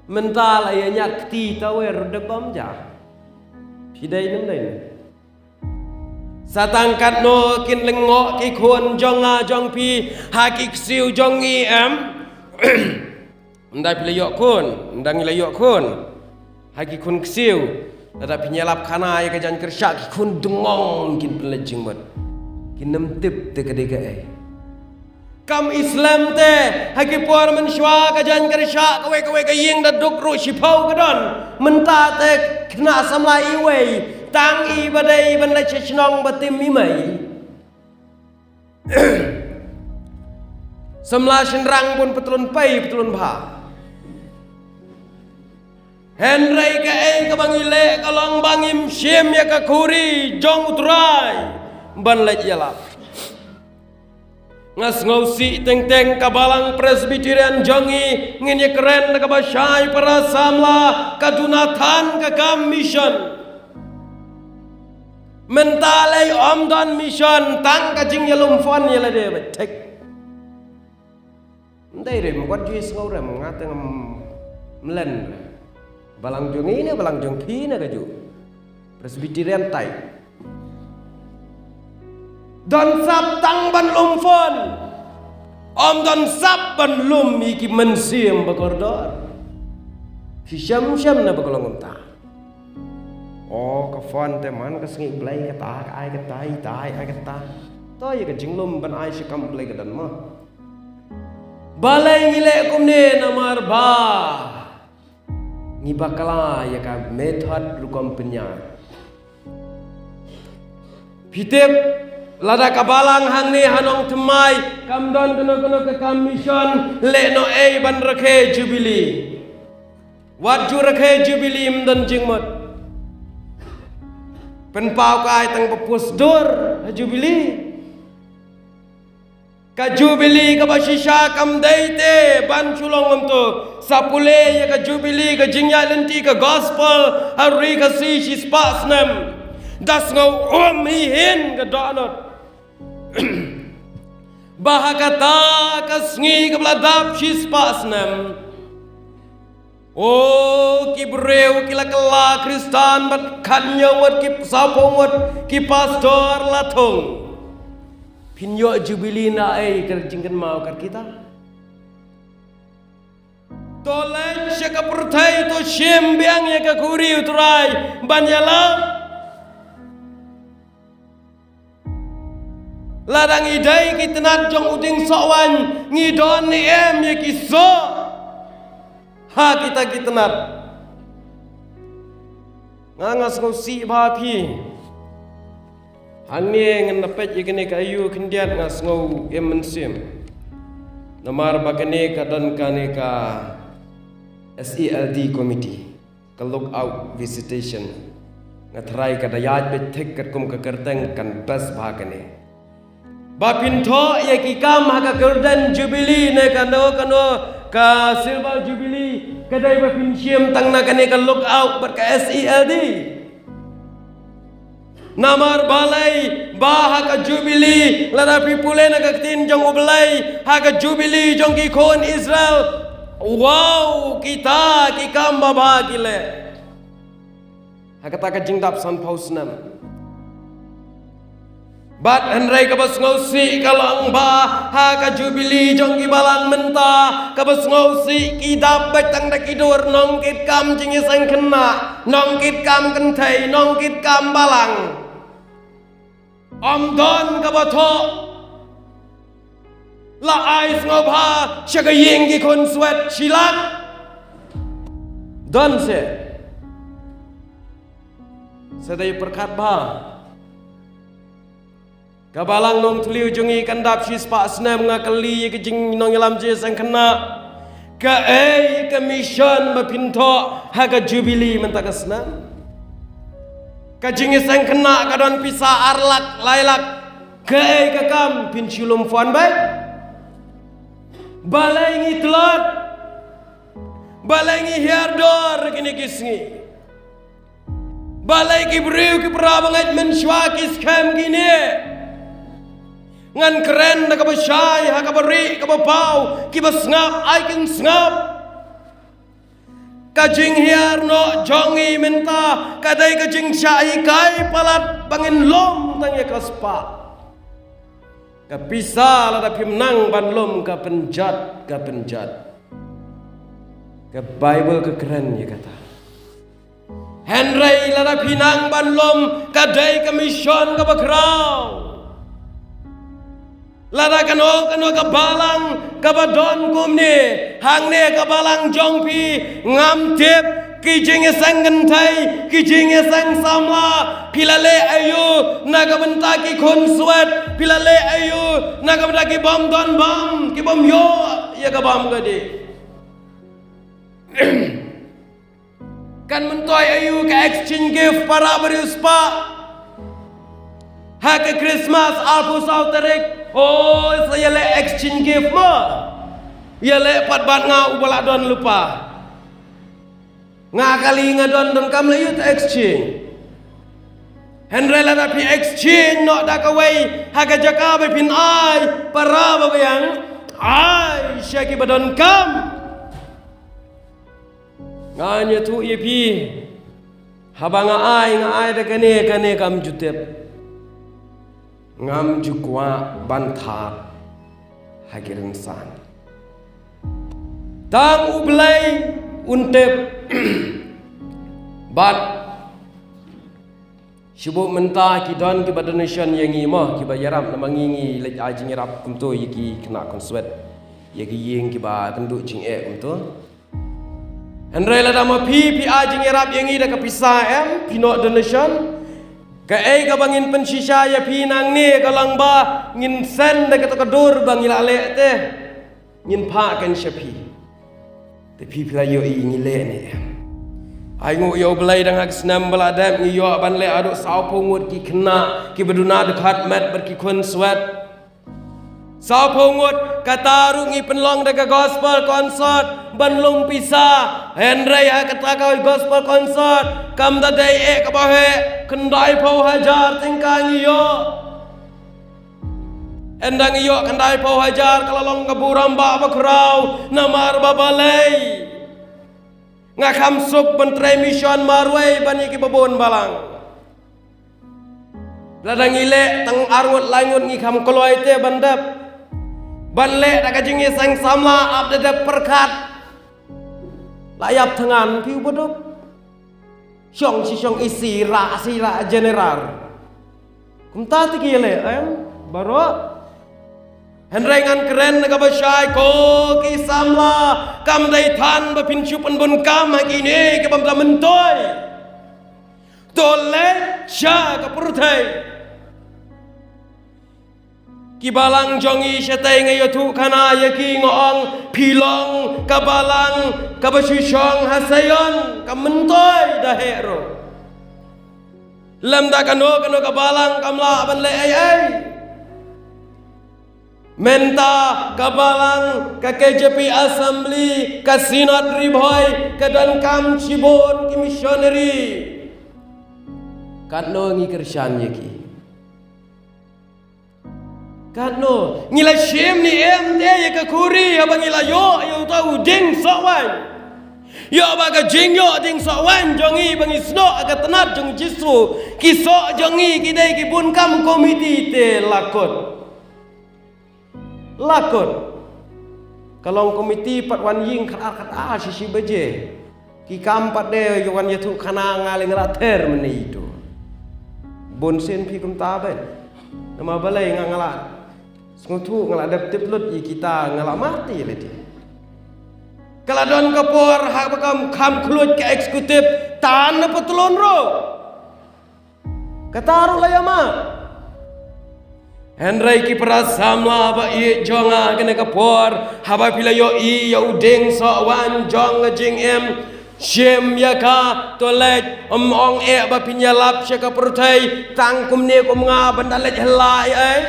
mynta la ïa ñiad kti tawer dep bam ja. Phi dei ne ym dei ne? Sa tang katno kin lyngngoh ki khun jong nga jong phi ha ki ksiew jong ngi em? Ynda phi la ïoh khun, ynda ngi la ïoh khun ha ki khun ksiew, lada phin ïalap khana ïa ka jaiñ kyrshah, ki khun dngong kin pynleit jingmut. Kin ym tip te ka dei kaei. Kam slem te, ha ki por mynshuwa ka jaiñ kyrshah kawei kawei ka ïing da duk ruh shiphew ka don. Mynta te khynnah samla iwei, tang i ba dei ban leit sha shnong ba tim i mei. Samla shynrang bun patlun pei patlun bha. Hynrei kaei kaba ngi leh ka long ba ngim shim ïa ka khuri jong U Trai ban leit ïalap. Nga sngewsih teng teng ka balang Presbyterian jong ngi, ngin ïakren da kaba shai para samla, ka duna than ka kam mission. Mynta lei ym don mission, tang ka jingïalum phone ïa lade beit thik. Ym dei re, wat ju sngew re, nga te ngam mlen re. Balang jong ngi ne balang jong phi ne kajuh. Presbyterian type. Don sap tang ban lum phone. Ym don sap ban lum ïa ki mynsiem ba kordor. Phi shem shem na ba ka long kumta. O ka phone te man ka sngi Blei kata, ka ai kata, ita ai kata. To ïa ka jinglum ban ai shi kam Blei ka don mo. Balei ngi leh kumne? Namar ba ngi bakla ïa ka method rukom pynïaid. Phi tip, lada ka balang hangne ha Nongthymmai kam don kano kano ka kam mission, leh noh ei ban rakhe Jubilee. Wat ju rakhe Jubilee, ym don jingmut. Pynpaw ka ai tang ba pus dur ha Jubilee. Ka Jubilee kaba shisha kam dei te ban shu long kumto. Sa pule ïa ka Jubilee, ka jingïaid lynti ka gospel ha Ri Khasi shispah snem, da sngew um hi hin ka dohnud. Ba ha kata ka sngi kaba la dap shispah snem, o ki briew ki la kylla Khristan bad khatñiew ngut ki, sawphew ngut ki pastor la thung. Phin ïoh Jubilee na ei, ka jingkynmaw ka kita? To leit sha ka pyrthei, to shim biang ïa ka khuri U Trai ban ïalap. Lada ngi dei ki tnat jong u dieng sohwaiñ, ngi don ne em ïa ki soh ha kita ki tnat? Nga, nga sngewsih bha phi. Hangne ngan da peit ïa kane ka aïu khyndiat nga sngew im mynsiem. Namar ba kane ka don kane ka S E L D committee. Ka lookout visitation. Nga tharai ka da ïaid beit thik katkum ka kyrteng kan best bha kane. Ba phin thoh ïa ki kam ha ka Golden Jubilee ne kano kano ka Silver Jubilee, ka dei ba phin shim tang na kane ka lookout bad ka S E L D. Namar balei? Ba ha ka Jubilee, lada phi pule na ka ktien jong U Blei, ha ka Jubilee jong ki khun Israel, wow, kita ki kam babha ki leh ha kata ka jingdap sanphew snem. Bad hynrei kaba sngewsih ka long ba ha ka Jubilee jong ki balang mynta, kaba sngewsih ki dap beit tang da ki dur nongkitkam jingïaseng khynnah, nongkitkam kynthei, nongkitkam balang. Ym don kaba thoh. La ai sngewbha sha ka ïing ki khun swet shi lak. Don se. Sa dei pyrkhat bha. Ka balang Nongthliew jong ngi kan dap shispah snem, nga kylli ïa ka jingnongïalam jingïaseng khynnah. Kaei ka mission ba phin thoh ha ka Jubilee mynta ka snem? Ka jingïaseng khynnah ka don pisa ar lak, lai lak. Kaei ka kam phin shu lum phone beit? Balei ngi tlot? Balei ngi hiar dor kine ki sngi? Balei ki briew ki para bangeit mynshuwa ki skhem kine? Ngan kren da kaba shai ha kaba rieh kaba paw, kiba sngap ai kin sngap. Ka jinghiar noh jong ngi mynta ka dei ka jingshah hikai palat ba ngin lum tang ïa ka spah. Ka pisa lada phim nang ban lum ka pynjot, ka pynjot. Ka Baibl ka kren ïa kata. Hynrei lada phi nang ban lum ka dei ka mission kaba khraw. Lada kano kano ka balang kaba don kumne, hangne ka balang jong phi, ngam tip ki jingïaseng kynthei, ki jingïaseng samla, phi la leh aïu na ka bynta ki khun swet, phi la leh aïu na ka bynta ki bym don bam, ki bym ïoh ïa ka bam ka dih. Kan myntoi aïu ka exchange gift para bariewspah? Ha ka Christmas arphew saw tarik, oh, sa ïaleh exchange gift mo. Ïaleh pat bad nga uba la don lypa. Nga kali nga don donkam la ïoh ta exchange. Hynrei lada phi exchange noh da kawei ha ka jaka ba phin ai para ba biang, ai sha kiba donkam. Ngan ïathuh ïa phi, haba nga ai, nga ai da kane, kane kam ju tip. Ngam ju kwah ban thad ha ki rynsan. Tang U Blei un tip. Bad shibun mynta ki don kiba donation ïa ngi mo, kiba ïarap, namar ngi ngi leit ai jingïarap kumto ïa ki khynnah khun swet, ïa ki ïing kiba kynduh jingeh kumto. Hynrei lada ma phi phi ai jingïarap ïa ngi da ka pisa, em, phi noh donation, kaei kaba ngin pynshisha ïa phi nangne ka long ba ngin send da kata ka dur ba ngi la leh te, ngin phah kan sha phi. Te phi phi la ïohi ngi leh ne em? Ai nguh ïa U Blei, dang ha ka snem ba la dep ngi ïoh ban leh haduh sawphew ngut ki khynnah kiba duna dkhot met bad ki khun swet. Sawphew ngut, kata ruh ngi pynlong da ka gospel concert ban lum pisa. Hynrei ha kata ka gospel concert kam da dei eh kaba heh, khyndai phew hajar tyngka ngi ïoh. Ynda ngi ïoh khyndai phew hajar ka la long ka burom ba bakhraw, namar ba balei? Nga kham suk ban trei mission marwei ban ïa kiba bun balang. Lada ngi leh tang ar ngut lai ngut ngi kham kloi te ban dep. Ban leh da ka jingïaseng samla ap da dep pyrkhat. La ïap thngan phi u baduk. Shong shi shong isi ra si ra general. Kumta te ki leh em baroh. Hynrei ngan kren na kaba shai, ko ki samla, kam dei than ba phin shu pynbun kam ha kine kiba ym da myntoi. To leit sha ka pyrthei. Ki balang jong ngi shatei nga ïathuh khana ïa ki, nga ong phi long ka balang kaba shu shong ha Sion, ka myntoi da heh ruh. Lymda kano kano ka balang kam lah ban leh ei ei. Mynta ka balang ka K J P Assembly, ka Synod Ri Bhoi, ka donkam shibun ki missionary. Katno ngi kyrshan ïa ki? Katno ngi la shim ne em te ïa ka khuri haba ngi la ïoh ïa uta u dieng sohwaiñ? Ïoh ba ka jingïoh dieng sohwaiñ jong ngi ba ngi snoh ha ka tnat jong Jisu, ki soh jong ngi ki dei ki bun kam komiti te la kut. La kut. Ka long komiti pat wan ïing khat ar khat ar shi shi baje. Ki kam pat de ïa wan ïathuh khana nga leh nga la ther mynne ito. Bun sien phi kumta ban. Namar balei nga nga la sngewthuh nga la dep tip lut ïa kita nga la mati lade. Ka la don ka por haba kam kham khluit ka executive tan na patlon ruh. Kata ruh la ïa mad. Hynrei ki para samla ba ïeit jong nga, kane ka por haba phi la ïohi ïa u dieng sohwaiñ jong ka jingim, shim ïa ka, to leit, ym ong eh ba phin ïalap sha ka pyrthei tang kumne kum nga ban da leit hylla ei ei.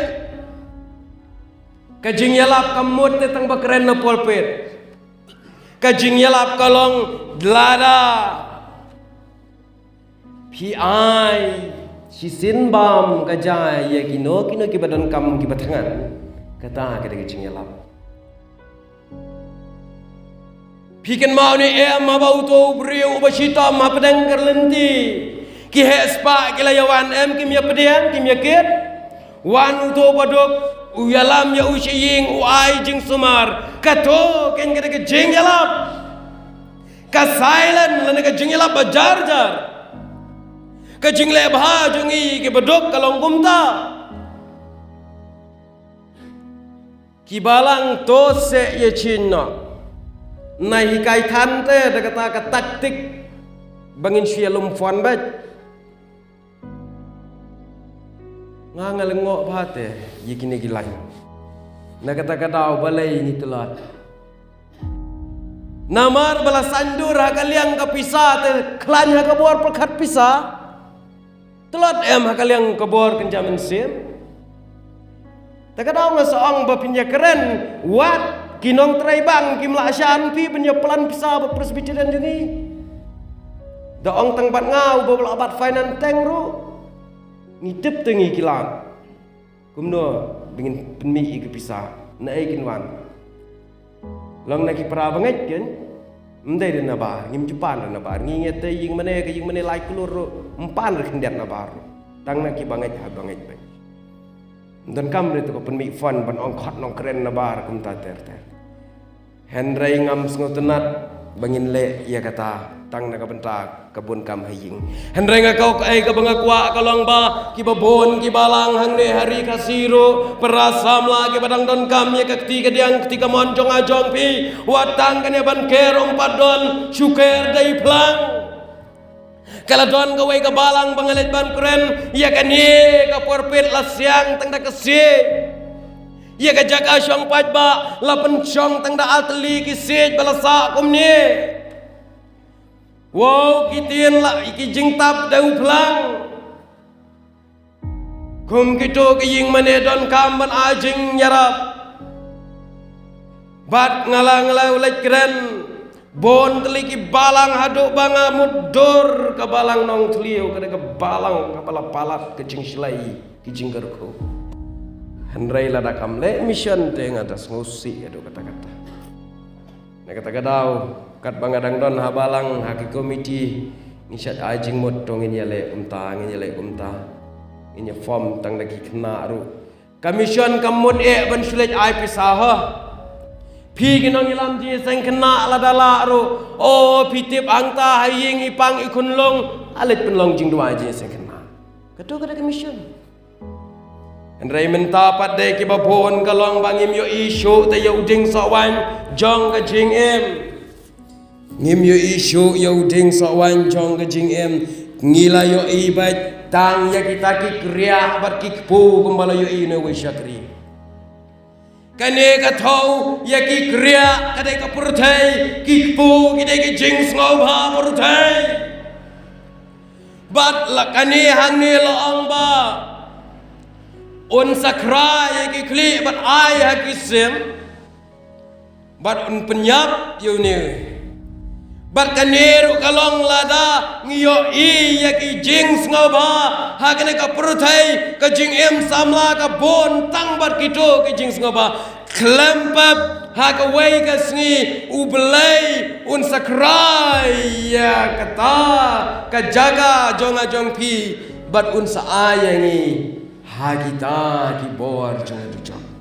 Ka jingïalap kam mut te tang ba kren na pulpit. Ka jingïalap ka long lada phi ai shisien bam ka jai ïa kino kino kiba donkam kiba thngan. Kata ka dei ka jingïalap. Phi kynmaw ne em haba uto u briew uba shitom hapdeng ka lynti, ki heh spah ki la ïa wan em, kim ïa pdiang, kim ïa kit? Wan uto u baduk, u ïalam ïa u sha ïing, u ai jingsumar. Kato kein ka dei ka jingïalap. Ka silent lane ka jingïalap ba jar jar. Ka jingleh bha jong ngi ki baduk ka long kumta. Ki balang, to seh ïa chin noh. Nai hikai than te da kata ka taktik ba ngin shu ïalum phone bad. Nga nga lyngngoh bha te ïa kine ki lain. Na kata ka daw balei ngi tlot? Namar ba la saindur ha ka liang ka pisa te khlaiñ ha ka bor pyrkhat pisa. Tlot em ha ka liang ka bor kynja mynsiem? Ta ka daw nga sa ong ba phin ïa kren, wat ki nongtrei bang kim lah shan phi ban ïa plan pisa ba Presbyterian jong ngi. Da ong tang bad nga uba lah bat finance teng ruh. Ngi tip te ngi ki lah. Kumno ba ngin pynmih ïa ki pisa? Na ei kin wan? Long na ki para bangeit ken? Ym dei de na bar, ngim ju pan de na bar. Ngi ngi te ïing mane ka ïing mane lai klur ruh, ym pan de khyndiat na bar ruh. Tang na ki bangeit ha bangeit bangeit. Donkam re to ka pynmih fund ban ong khot nongkren nabar kumta ter ter. Hynrei ngam sngewtynnat ba ngin leh ïa kata tang na ka bynta ka bun kam ha ïing. Hynrei nga, kaei kaba nga kwah ka long ba kiba bun ki balang hangne ha Ri Khasi ruh, para samla kiba dang donkam ïa ka kti kadiang kti kamon jong nga jong phi, wat tang kane ban ker ym pat don, shu ker dei phlang. Ka la don kawei ka balang ba nga leit ban kren ïa kane ka pulpit, la siang tang da ka siej. Ïa ka jaka shong paidbah la pynshong tang da artylli ki siej ba la sah kumne. Wow, ki ktien la ki jingtap dei phlang. Kum kito ki ïing mane donkam ban ai jingïarap. Bad nga la, nga la leit kren bun tylli ki balang haduh ba nga mutdur ka balang Nongthliew, ka dei ka balang kaba la palat ka jingshlei ki jingkyrkhu. Hynrei lada kam leh mission te nga da sngewsih haduh katta katta. Na kata ka daw, katba nga dang don ha balang, ha ki komiti, ngin shait ai jingmut, to ngin ïaleh kumta, ngin ïaleh kumta. Ngin ïa form tang da ki khynnah ruh. Ka mission kam mut eh ban shu leit ai pisa ha phi ki nongïalam jingïaseng khynnah, lada lah ruh, o phi tip hangta ha ïing i pang i khunlung, a leit pynlong jingduwai jingïaseng khynnah. Kato ka dei ka mission. Hynrei mynta pat de kiba bun ka long ba ngim ïohi shuh te ïa u dieng sohwaiñ jong ka jingim. Ngim ïohi shuh ïa u dieng sohwaiñ jong ka jingim. Ngi la ïohi beit tang ïa kita ki kriah bad ki kpu kumba la ïohi une u shakri. Kane ka thew ïa ki kriah ka dei ka pyrthei, ki kpu ki dei ki jingsngewbha pyrthei. Bad la kane hangne la ong ba un sakrai ïa ki khlieh bad ai ha ki sim, bad un pynïap ïa une. Bad kane ruh ka long lada ngi ïohi ïa ki jingsngewbha ha kane ka pyrthei, ka jingim samla ka bun tang bad kito ki jingsngewbha. Khlem pep ha kawei ka sngi U Blei un sakrai ïa kata ka jaka jong nga jong phi, bad un sa ai ïa ngi ha kita ki bor jong nga jong phi.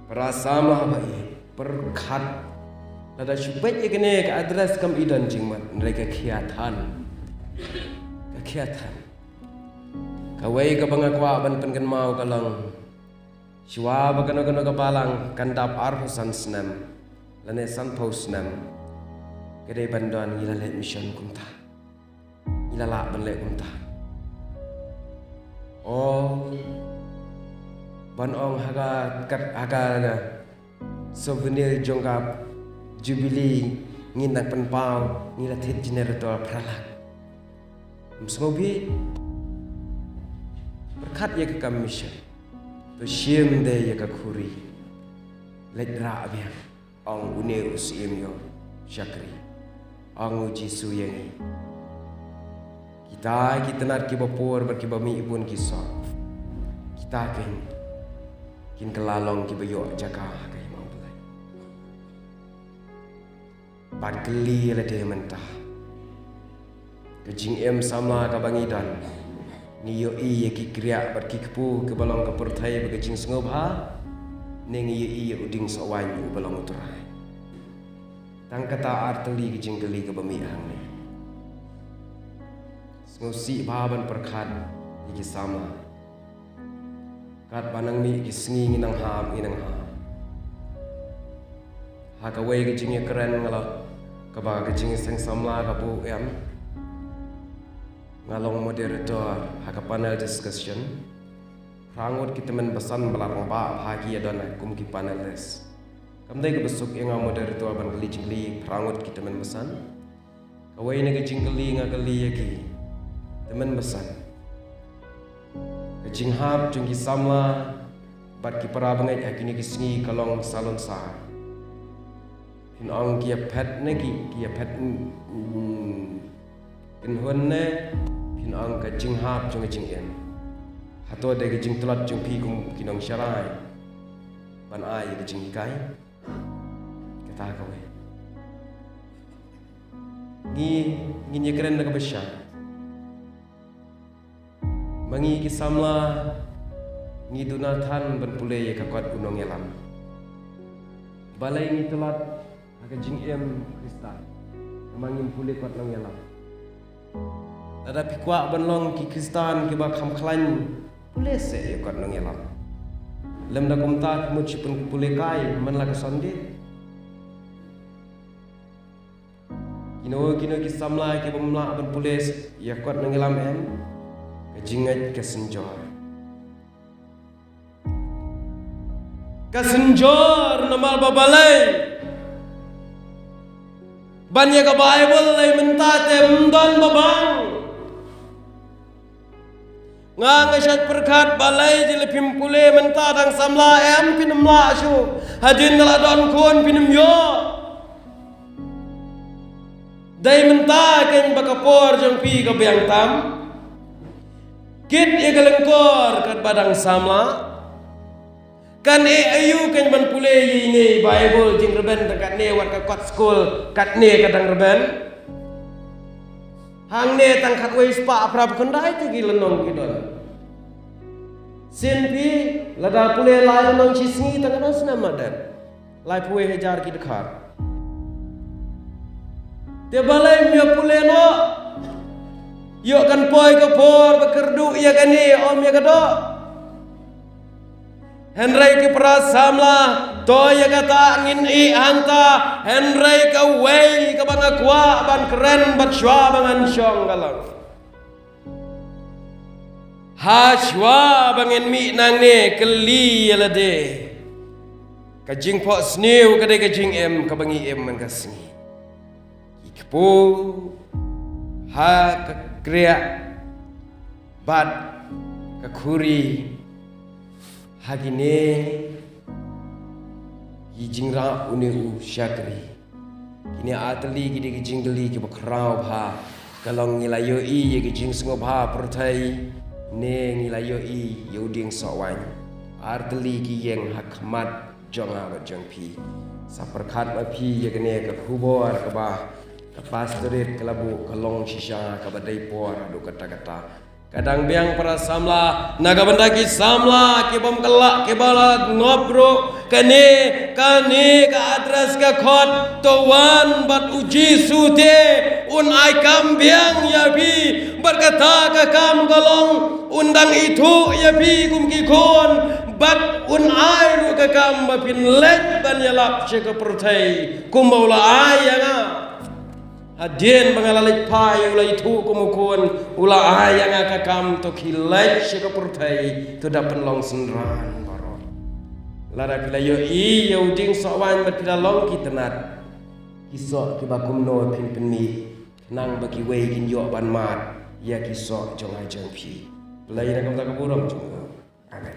Para samla ba ïeit, pyrkhat. Lada shu peit ïa kane ka address kam i don jingmut, hynrei ka khia than. Ka khia than. Kawei kaba nga kwah ban pynkynmaw ka long, shuwa ba kano kano ka balang kan dap arphew san snem lane sanphew snem, ka dei ban don ngi la leh mission kumta. Ngi la lah ban leh kumta. O, ban ong ha ka, kat, ha ka souvenir jong ka Jubilee ngin nang pynpaw, ngi la thied generator phra lak. Ym sngewbha. Pyrkhat ïa ka kam mission. To shim de ïa ka khuri. Leit rah biang. Ong une u syiem ïa u shakri. Ong u Jisu ïa ngi. Kita ki tnat kiba pur bad kiba mih bun ki soh, kita kin, kin kylla long kiba ïoh jaka ha ka hima U Blei. Bad kylli ïa lade mynta. Ka jingim samla kaba ngi don, ngi ïohi ïa ki kriah bad ki kpu kiba long ka pyrthei bad ka jingsngewbha, ne ngi ïohi ïa u dieng sohwaiñ uba long U Trai? Tang kata ar tylli ki jingkylli kaba mih hangne. Sngewsih bha ban pyrkhat ïa ki samla. Katba nang mih ki sngi ngi nang hap, ngi nang hap. Ha kawei ka jingïakren nga la, kaba ka jingïaseng samla ka buh em, nga long moderator ha ka panel discussion. Phra ngut ki tymmen basan ba la rangbah bha ki ïa don kum ki panelist. Kam dei kaba suk ïa nga moderator ban kylli jingkylli phra ngut ki tymmen basan. Kawei na ka jingkylli nga kylli ïa ki tymmen basan. Ka jinghap jong ki samla bad ki para bangeit ha kine ki sngi ka long salonsar. Phin ong ki ïaphet ne ki, ki ïaphet, mm, kynhun ne, phin ong ka jinghap jong ka jingim. Hato dei ka jingtlot jong phi kum ki nongsharai ban ai ka jinghikai? Kata kawei. Ngi, ngin ïakren na kaba shai. Ma ngi ki samla, ngi duna than ban pule ïa ka kot u nongïalam. Balei ngi tlot ha ka jingim Khristan namar ngim pule kot nongïalam? Lada phi kwah ban long ki Khristan kiba kham khlaiñ, pule seh ïa kot nongïalam. Lymda kumta phi mut shiphew pule kai man la ka Sunday. Kino kino ki samla kibym lah ban pule ïa kot nongïalam em? Ka jingngeit ka synjor. Ka synjor namar ba balei? Ban ïa ka Baibl lei mynta te ym don ba bang. Nga nga shait pyrkhat balei jylla phim pule mynta dang samla em phin ym lah shuh. Hadien da la don khun phin ym ïoh. Dei mynta keiñ ba ka por jong phi ka biang tam. Kit ïa ka lyngkor katba dang samla. Kan ïa aïu keiñ ban pule ïa ine i Baibl jingrben tang katne wat ka kot skul katne ka dang rben. Hangne tang khatwei spah phra phew khyndai te ki lynnong ki don. Sien phi lada pule lai lynnong shi sngi tang ka dang snem madan. Laiphew hajar ki dkhar. Te balei ym ïa pule noh? Ïoh kan poi ka por ba kyrduh ïa kane ym ïa ka doh. Hynrei ki para samla, to ïa kata ngin ïeh hangta, hynrei kawei kaba nga kwah ban kren bad shuwa ba ngan shong ka long. Ha shuwa ba ngin mih nangne kylli ïa lade. Ka jingphohsniew ka dei ka jingim kaba ngi im man ka sngi. Ki kpu ha ka kriah bad ka khuri ha kine ki jingrah une u shakri. Kine artylli ki dei ki jingkylli kiba khraw bha. Ka long ngi la ïohi ïa ki jingsngewbha pyrthei ne ngi la ïohi ïa u dieng sohwaiñ. Artylli ki ïeng ha khmat jong nga bad jong phi. Sa pyrkhat ma phi ïa kane ka khubor kaba ka pastorate ka la buh ka long shisha kaba dei por haduh katta katta. Ka dang biang para samla na ka bynta ki samla kibym kylla kiba la ngop ruh. Kane kane ka address ka khot to wan bad u Jisu te un ai kam biang ïa phi bad kata ka kam ka long un dang ithuh ïa phi kum ki khun bad un ai ruh ka kam ba phin leit ban ïalap sha ka pyrthei kumba u la ai ïa nga. Hadien ba nga la leit phai u la ithuh kum u khun u la ai ïa nga ka kam to khie leit sha ka pyrthei to da pynlong synran baroh. Lada phi la ïohi ïa u dieng sohwaiñ bad phi la long ki tnat ki soh kiba kumno phin pynmih khnang ba kiwei kin ïoh ban mad ïa ki soh jong nga jong phi. Pynlait na ka bynta ka burom jong u. Amen.